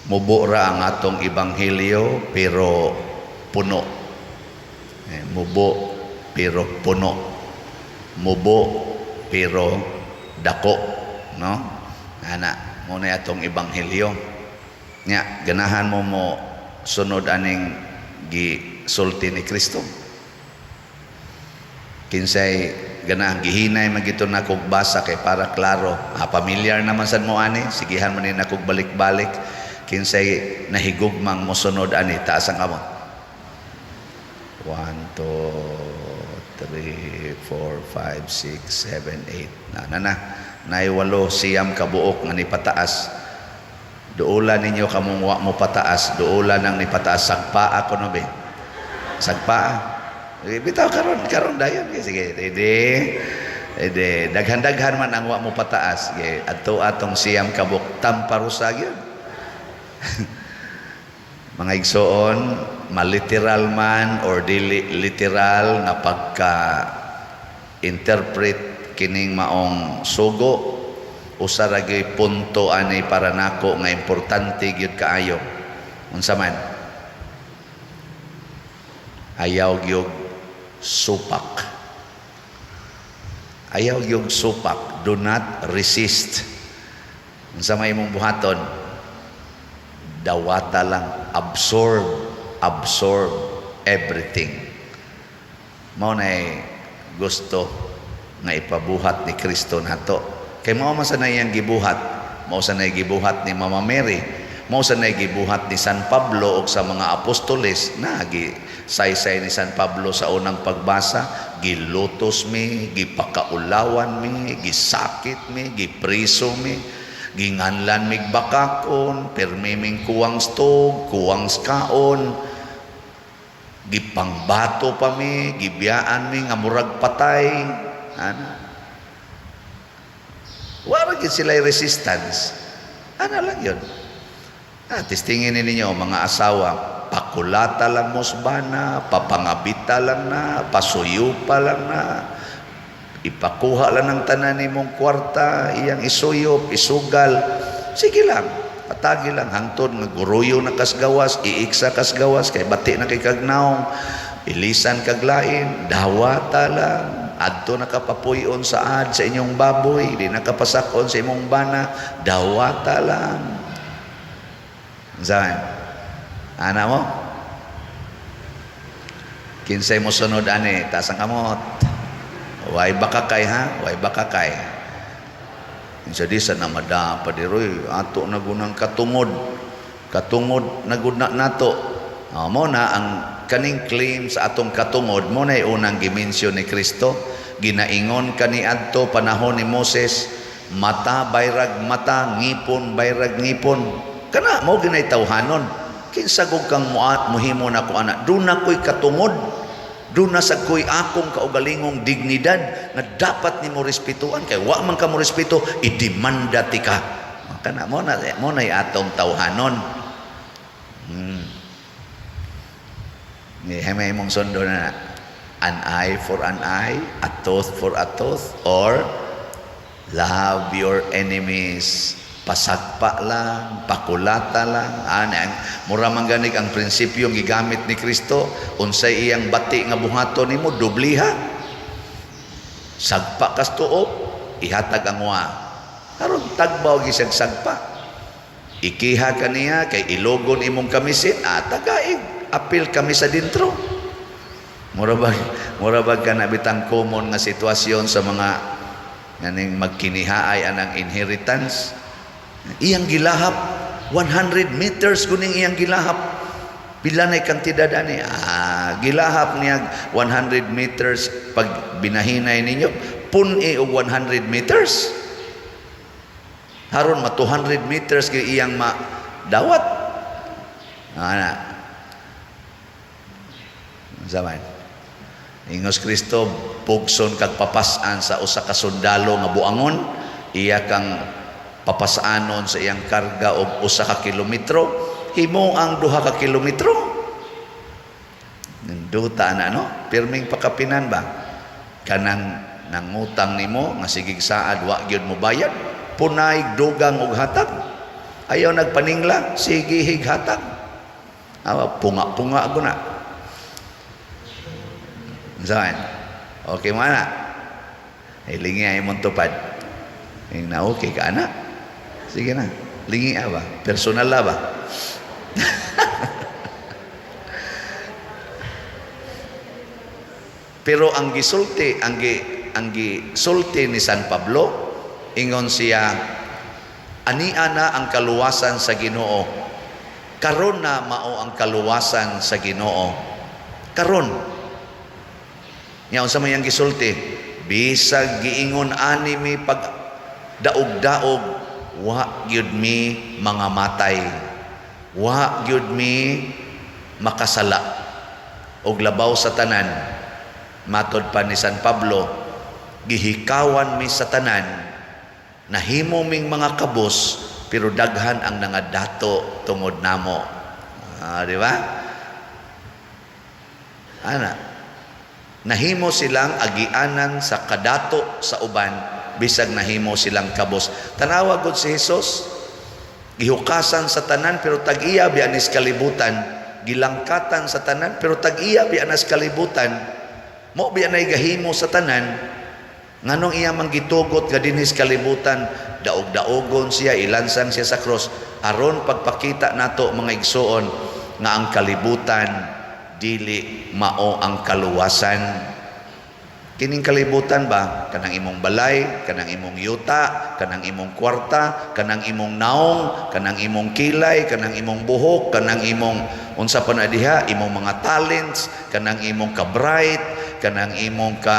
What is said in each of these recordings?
Mubo ra ang atong ebanghelyo pero puno. Eh, mubo pero puno. Mubo pero dako, no? Ana, mao na atong ebanghelyo. Nya, ganahan mo mo sunod aning gisulti ni Kristo? Kinsay ganahan? Gihinay man gito na kog basa kay para klaro. Ah, familiar naman sad mo ani, sigihan man ni nakog balik-balik. Kinsay nahigugmang mosunod ani, taas ang kamot. 1, 2, 3, 4, 5, 6, 7, 8. Na, na, na. Nay 89 kabuok nga nipataas. Duola ninyo kamong wa mo pataas, duola nang nipataas. Sagpa ako no be. Sagpa. Eh, bitaw karon, karon dayon. Sige, ready. Ready. Daghan-daghan man ang wa mo pataas. Sige, adto atong 9 kabuok tamparusa gyud. Mga igsoon, maliteral man or dili literal nga pagka interpret kining maong sugo, usa ra gyud punto ani para nako nga importante gyud kaayo. Unsa man? Ayaw gyud supak. Ayaw gyud supak. Do not resist. Unsa may imong buhaton? Dawata lang, absorb, absorb everything. Mao na gusto nga ipabuhat ni Kristo nato. Kay mao man sa iyang gibuhat, mao sa nay gibuhat ni Mama Mary, mao sa nay gibuhat ni San Pablo og sa mga apostoles na gi saysay ni San Pablo sa unang pagbasa, gilutos mi, gipakaulawan mi, gisakit mi, gipriso mi, ginganlan mig bakakon, pirmi ming kuwang stog, kuwang kaon, gipangbato pa mi, gibiyaan mi nga murag patay. Ana. Wala gyud sila resistance. Ana lang yun. Ah, testingin ninyo mga asawa, pakulata lang mo bana, papangabita lang na, pasuyo pa lang na, ipakuha lang ng tanan nimong kwarta, iyang isuyop, isugal. Sige lang, patagi lang, hangtod nga guruyo na kasgawas, iiksa kasgawas, kay bati na kay kagnaong, ilisan kaglain, dawata lang, adto nakapapuyon sa ad sa inyong baboy, di nakapasakon sa imong bana, dawata lang. Saan? Ana mo? Kinsay mo sunod ani, taas ang kamot. Way baka kay ha? Way baka kay. Kinsa di sa namada pa di roy, ato na gunang katungod. Katungod na gud na nato. Oh, mo na ang kaning claim sa atong katungod, mo na unang gimensyon ni Kristo. Ginaingon kani adto panahon ni Moses, mata bayrag mata, ngipon bayrag ngipon. Kana mo ginay tawhanon. Kinsa gud kang muat muhimo na ko ana, duna ko'y katungod. Duna sa ko'y akong kaugalingong dignidad nga dapat nimo respetuan, kay wa man ka mo respeto, idemanda ti ka. Kana mo na atong tawhanon. Ni may mong sundo na an eye for an eye, a tooth for a tooth, or love your enemies. Pasagpa lang, pakulata lang. Ana, mura man ganig ang prinsipyong gigamit ni Kristo, unsay iyang bati nga buhaton nimo, dubliha. Sagpa kas tuo, ihatag ang wa. Karon tagbaw gisag sagpa. Ikiha kaniya kay ilogon imong kamisit, ah, tagaig apil kami sa dintro. Mura bag ka na bitang common nga sitwasyon sa mga nganing magkinihaay anang inheritance. Iyang gilahap 100 meters kuning iyang gilahap. Pila na kantidad ani? Ah, gilahap niya 100 meters, pag binahinay ninyo, pun-i og 100 meters. Haron ma 200 meters kay iyang ma dawat. Ana. Zaman. Ingos Kristo, pugson kag papasan sa usa ka sundalo nga buangon, iya kang papasanon sa iyang karga og 1 ka kilometro, himo ang 2 ka kilometro. Duta na no, pirming pakapinan ba? Kanang nangutang nimo nga sigig saad wa gyud mo bayad, punay dugang og hatag. Ayaw nagpaningla, sige highatag. Awa, punga-punga ko na. Saan? Okay mo na. Ay, lingi ay mong tupad. Yung na okay ka na. Sige na. Lingi ba? Personal la ba? Pero ang gisulti, ang gisulti ni San Pablo, ingon siya, ania na ang kaluwasan sa Ginoo. Karon na mao ang kaluwasan sa Ginoo. Karon. Nya unsa may ang gisulti? Bisag giingon ani mi pag daog-daog, wa gyud mi mga matay. Wa gyud mi makasala. Og labaw sa tanan, matod pa ni San Pablo, gihikawan mi sa tanan, nahimo ming mga kabos, pero daghan ang nangadato tungod namo. Ah, di ba? Ana, nahimo silang agianan sa kadato sa uban, bisag nahimo silang kabos. Tanawa gud si Jesus, gihukasan sa tanan pero tag-iya biya nis kalibutan, gilangkatan sa tanan pero tag-iya biya nas kalibutan. Mo biya nay gahimo sa tanan, nganong iya man gitugot nga dinhis kalibutan, daog-daogon siya, ilansang siya sa cross, aron pagpakita nato, mga igsuon, nga ang kalibutan dili mao ang kaluwasan. Kining kalibutan ba, kanang imong balay, kanang imong yuta, kanang imong kwarta, kanang imong naong, kanang imong kilay, kanang imong buhok, kanang imong unsa pa na diha, imong mga talents, kanang imong ka-bright, kanang imong ka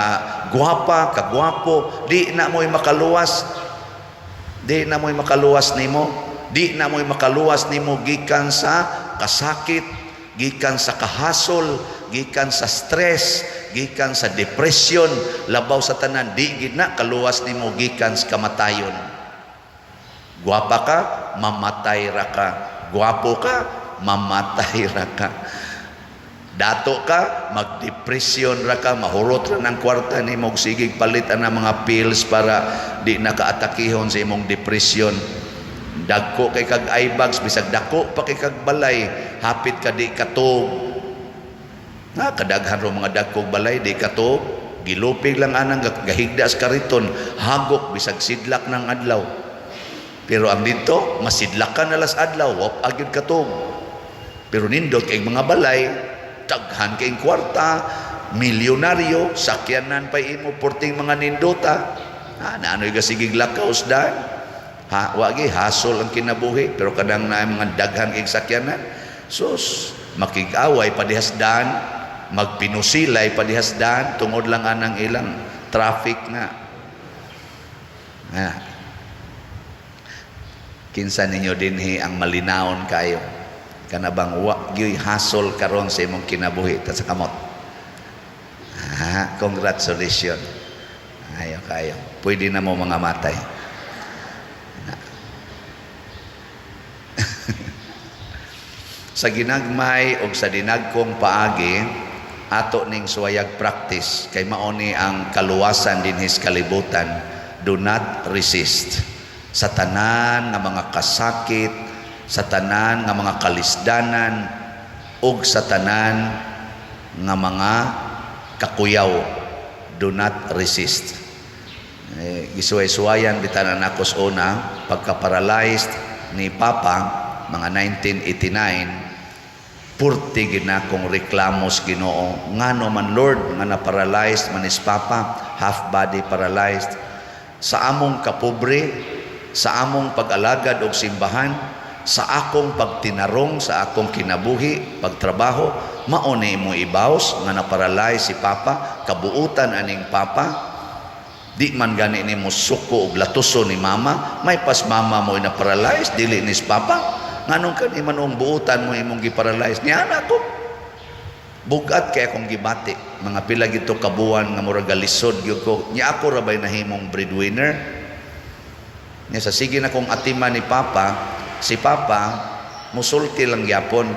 guwapa, ka gwapo, di na mo'y makaluwas. Di na mo'y makaluwas nimo. Di na mo'y makaluwas nimo gikan sa kasakit, gikan sa kahasol, gikan sa stress, gikan sa depression, labaw sa tanan, di gid na kaluwas nimo gikan sa kamatayon. Guwapa ka, mamatay ra ka. Guwapo ka, mamatay ra ka. Dato ka, magdepresyon ra ka, mahurot ra ng kwarta nimo, sigig palit ang mga pills para di na kaatakihon sa imong depression. Dagko kay kag eyebags, bisag dako pa kay kag balay, hapit ka di katog. Na kadaghan ro mga dagkog balay di katog, gilupig lang anang gahigda sa kariton, hagok bisag sidlak ng adlaw. Pero ang dito, masidlakan na las adlaw, wap agid katog. Pero nindot kay mga balay, daghan kay kwarta, milyonaryo, sakyanan pa imo porting mga nindota. Ha, naanoy ka sigig lakaw dan. Ha, wagi hasol ang kinabuhi, pero kadang na mga daghan kay sakyanan. Sus, makig-away padihasdan, magpinusilay padihasdan tungod lang anang ilang traffic nga. Ha. Kinsa ninyo dinhi ang malinawon kayo? Kana bang wa gyuy hasol karon sa imong kinabuhi ta sa kamot? Ha, congratulations. Ayo kayo. Pwede na mo mga matay. Sa ginagmay og sa dinagkong paagi, ato ning suwayag practice kay mao ni ang kaluwasan dinhis kalibutan. Do not resist sa tanan nga mga kasakit, sa tanan nga mga kalisdanan, ug sa tanan nga mga kakuyaw. Do not resist. Gisuway-suwayan bitanan ako sa una pagka-paralyzed ni Papa mga 1989, purti ginakong reklamos Ginoo, ngano man, Lord, nga na-paralyzed man is Papa, half body paralyzed, sa among kapobre, sa among pag-alagad og simbahan, sa akong pagtinarong sa akong kinabuhi, pagtrabaho, mao ni imo ibaws nga na-paralyze si Papa, kabuutan aning Papa? Di man gani nimo suko og latuso ni Mama, may pas mama mo na-paralyze, dili ni Papa. Nganong kani man ang buutan mo imong giparalyze niya na ako? Bugat kay akong gibati. Mga pila gito kabuan nga murag galisod gyud ko. Nya ako ra bay nahimong breadwinner? Nya sa sige na kong atiman ni Papa, si Papa musulti lang gyapon,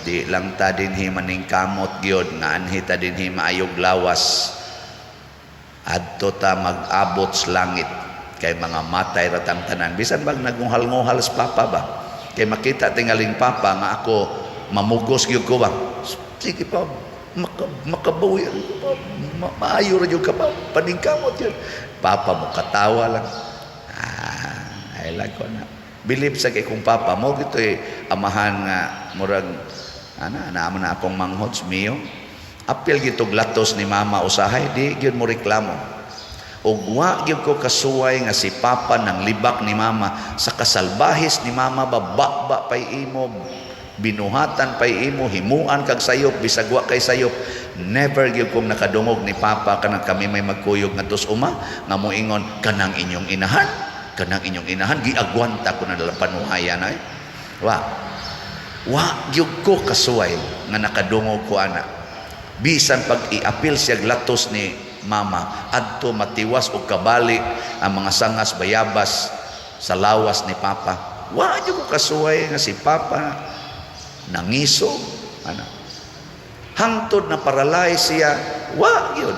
di lang ta dinhi maning kamot gyud nga anhi ta dinhi maayog lawas, adto ta mag-abot sa langit kay mga matay ratang tanan. Bisan bag nagunghal-nguhal sa Papa ba. Kay makita tingaling papa nga ako mamugos gyud ko ba. Sige pa, makabawi ko pa, maayo ra gyud ka pa, paningkamot yun. Papa mo katawa lang. Ah, ay lang ko na. Believe sa kay kung papa mo gito'y amahan nga murag ana naamo na akong manghods mio. Apil gitog latos ni mama usahay, di gyud mo reklamo. Ug wa gyud ko kasuway nga si papa nang libak ni mama sa kasalbahis ni mama ba, ba pay imo, binuhatan pay imo, himuan kag sayop bisag wa kay sayop. Never gyud kong nakadungog ni papa kanang kami may magkuyog ngadto sa uma nga moingon, "Kanang inyong inahan, kanang inyong inahan, giagwanta ko na dalang panuhayan." Ay, wa wa gyud ko kasuway nga nakadungog ko ana. Bisan pag iapil siya latos ni mama adto matiwas og kabali ang mga sangas bayabas sa lawas ni papa, wa gyud ko kasuway nga si papa nangiso ana. Hangtod na paralyze siya, wa gyud.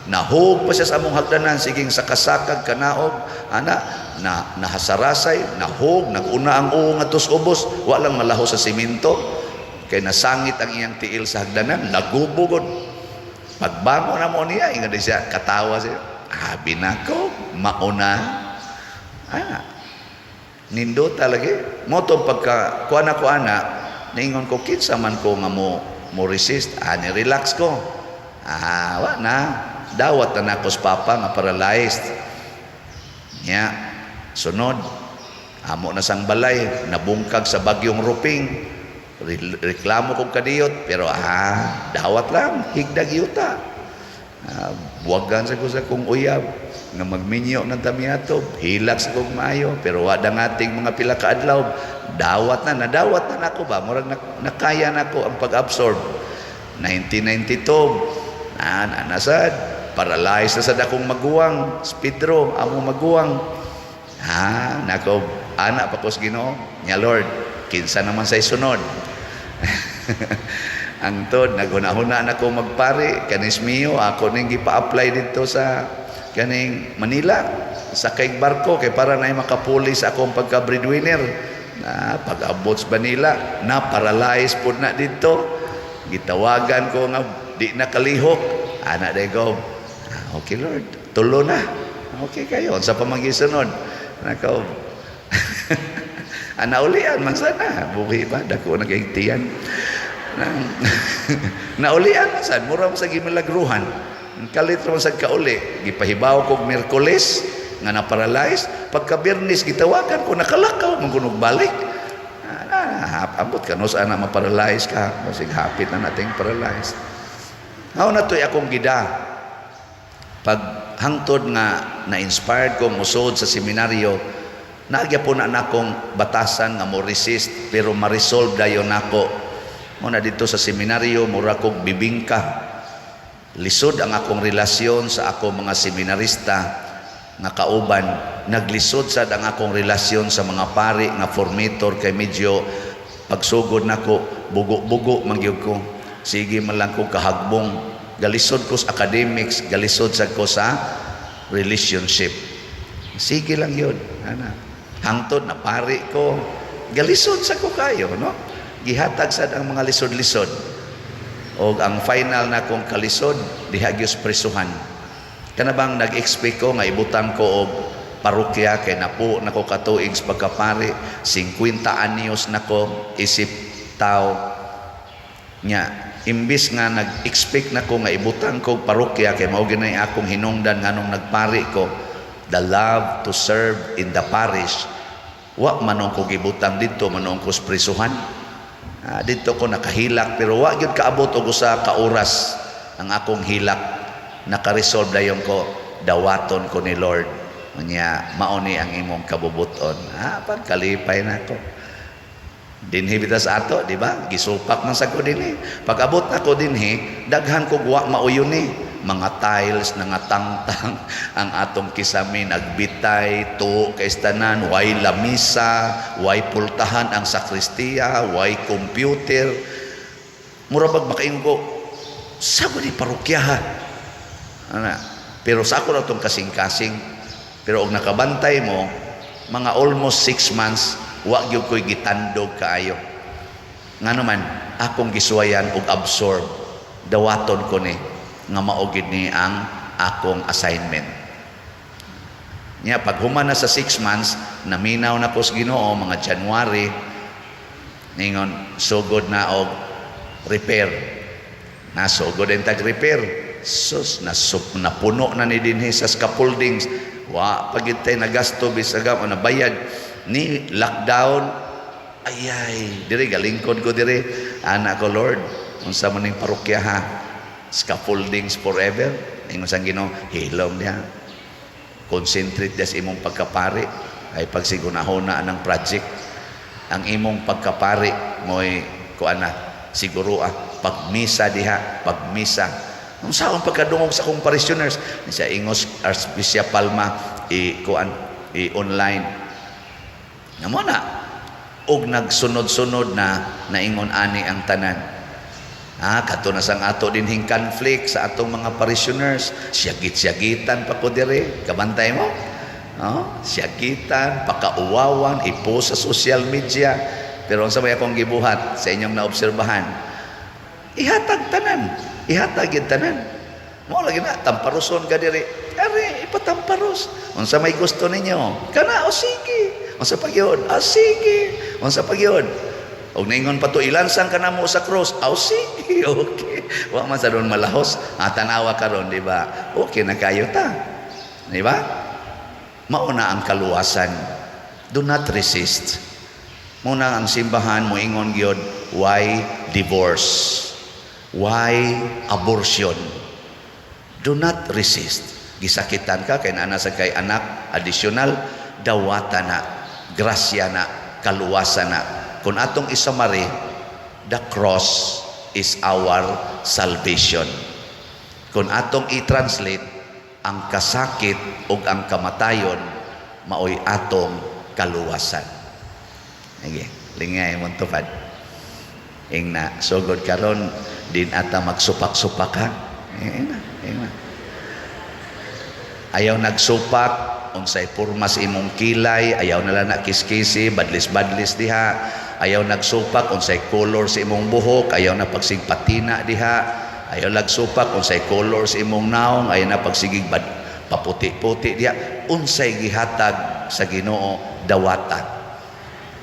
Nahug pa siya sa among hagdanan, siging sa kasakag kanaog ana, na nahasarasay, nahug, naguna ang uong ngadto sa ubos, wa lang malaho sa simento kay nasangit ang iyang tiil sa hagdanan, nagubugod. Pagbangon na mo niya, ingon siya, katawa siya, "Abi nako mauna." Ah, nindota lagi mo to. Pagka kuan ako ana, niingon ko, "Kinsa man ko nga mo resist?" Ah, ni relax ko. Ah, wa na, dawat na nako sa papa nga paralyzed nya. Sunod, amo na sang balay nabungkag sa bagyong Ruping. Reklamo kog kadiyot, pero ah, dawat lang, higdag yuta. Ah, buwagan sa ko sa kong uyab nga magminyo ng tamiato, hilak sa kong maayo, pero wa ating mga pila ka adlaw, dawat na, nadawat na nako ba, murag nakaya nako ang pag-absorb. 1992, na nasad, paralyzed na sad akong maguwang, si Pedro, among maguwang. Ha, nako, ana pa ko sa Ginoo, nya Lord, kinsa naman sa isunod? Ang tod, naghuna-huna na ko magpari, kanis mio, ako ning gipa-apply dito sa kaning Manila, sa kay barko, kay para na makapuli sa akong pagka-breadwinner. Na pag-abot sa Manila, na paralyzed pod na dito. Gitawagan ko nga di na kalihok. Ana day ko, "Ah, okay Lord, tulo na. Okay kayo, sa pamagisunod." Nako, ana ulian man sana, buhi pa, dako na kay tiyan. Naulian man sad, mura man sa gimilagruhan. Kalit man sad kauli, gipahibaw kog Miyerkules nga na-paralyze, pagka Biyernes gitawagan ko, nakalakaw man kunog balik. Ah, ambot ka no sa ana ma-paralyze ka, basig hapit na nating paralyzed. Hao na to'y akong gida. Pag hangtod nga na-inspired ko musod sa seminaryo, naagya po na nakong batasan nga mo resist pero ma-resolve dayon nako. Mo na dito sa seminaryo, mura kog bibingka. Lisod ang akong relasyon sa ako mga seminarista nga kauban. Naglisod sad ang akong relasyon sa mga pari nga formator kay medyo pagsugod nako bugo-bugo man gyud ko. Sige man lang ko kahagbong. Galisod ko sa academics, galisod sad ko sa relationship. Sige lang yun. Ana. Hangtod na pari ko, galisod sa ko kayo, no? Gihatag sad ang mga lisod-lisod. O ang final na kong kalisod, diha gyud sa presuhan. Kana bang nag-expect ko nga ibutang ko og parokya kay napo nako katuig sa pagkapari, 50 anyos nako isip tao nya. Imbis nga nag-expect nako nga ibutang ko og parokya kay mao gyud akong hinungdan nganong nagpari ko, the love to serve in the parish, wa man ko gibutang didto, man ko sa prisuhan. Ah, didto ko nakahilak pero wa gyud kaabot og usa ka oras ang akong hilak. Naka-resolve dayon ko, dawaton ko ni Lord. Unya mao ni ang imong kabubuton. Ah, pagkalipay nako. Dinhi bitas ato, di ba? Gisupak man sa ko dinhi. Pag abot nako dinhi, daghan ko wa mauyon ni mga tiles na nga tangtang, ang atong kisame nagbitay tuo kay tanan, way lamisa, way pultahan ang sakristiya, way computer. Mura bag makaingon ko sa ni parokya ha ana. Pero sa ako na tong kasing-kasing, pero og nakabantay mo mga almost 6 months. Wa gyud ko'y gitandog kaayo. Ngano man, akong gisuwayan og absorb. Dawaton ko ni nga mao gid ni ang akong assignment. Nya pag human na sa 6 months, naminaw na ko sa Ginoo mga January, ningon sugod na og repair. Nasugod din tag repair. Sus, nasup, napuno na ni dinhi sa scaffoldings. Wa pa gyud tay nagasto bisag o nabayad ni lockdown. Ayay, dire galingkod ko dire. Ana ko, "Lord, unsa man ning parokya ha? Scaffoldings forever?" Ingon sang Ginoo, "Hilom diha. Concentrate des imong pagkapari ay pagsigunahona ang project. Ang imong pagkapari mo'y kuan na siguro ah, pagmisa diha, pagmisa." Unsa akong pagkadungog sa akong parishioners ni sa Ingos Archbishop Palma i kuan i online nga mo na og nagsunod-sunod na naingon ani ang tanan. Ah, kadto na sang ato dinhing conflict sa atong mga parishioners, siyagit-siyagitan pa ko dire, kabantay mo? Oh, siyagitan, pakauwawan, i-post sa social media. Pero unsa may akong gibuhat sa inyong naobserbahan? Ihatag tanan, ihatag gyud tanan. Mo lagi na tamparuson ka diri. Ari, ipatamparos. Unsa may gusto ninyo? Kana o sige. Unsa pa gyud? Ah, sige. Unsa pa gyud? Og ningon pa to ilansang ka namo sa cross. Aw sige, okay. Wa man sa doon malahos. Ah, tanawa karon, di ba? Okay na kayo ta. Di ba? Mauna ang kaluwasan. Do not resist. Muna ang simbahan mo ingon gyud, why divorce? Why abortion? Do not resist. Gisakitan ka kay naa sa kay anak additional, dawata na, grasya na, kaluwasan na. Kung atong i-summary, the cross is our salvation. Kung atong i-translate, ang kasakit ug ang kamatayon maoy atong kaluwasan. Sige, lingay mong tupad. Ingna, sugod karon din ata magsupak-supak ka. Ingna, ingna. Ayaw nagsupak, unsay porma sa imong kilay, ayaw na lang na kiskisi, badlis-badlis diha. Ayaw nagsupak, unsay color sa imong buhok, ayaw na pagsigpatina diha. Ayaw nagsupak, unsay color sa imong naong, ayaw na pagsigig bad, paputi-puti diha. Unsay gihatag sa Ginoo, dawata.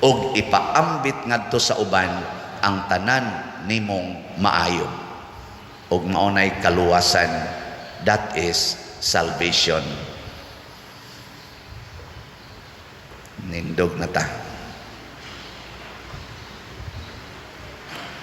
Og ipaambit ngadto sa uban ang tanan nimong maayo. Og maunay kaluwasan. That is salvation. Nindog na ta.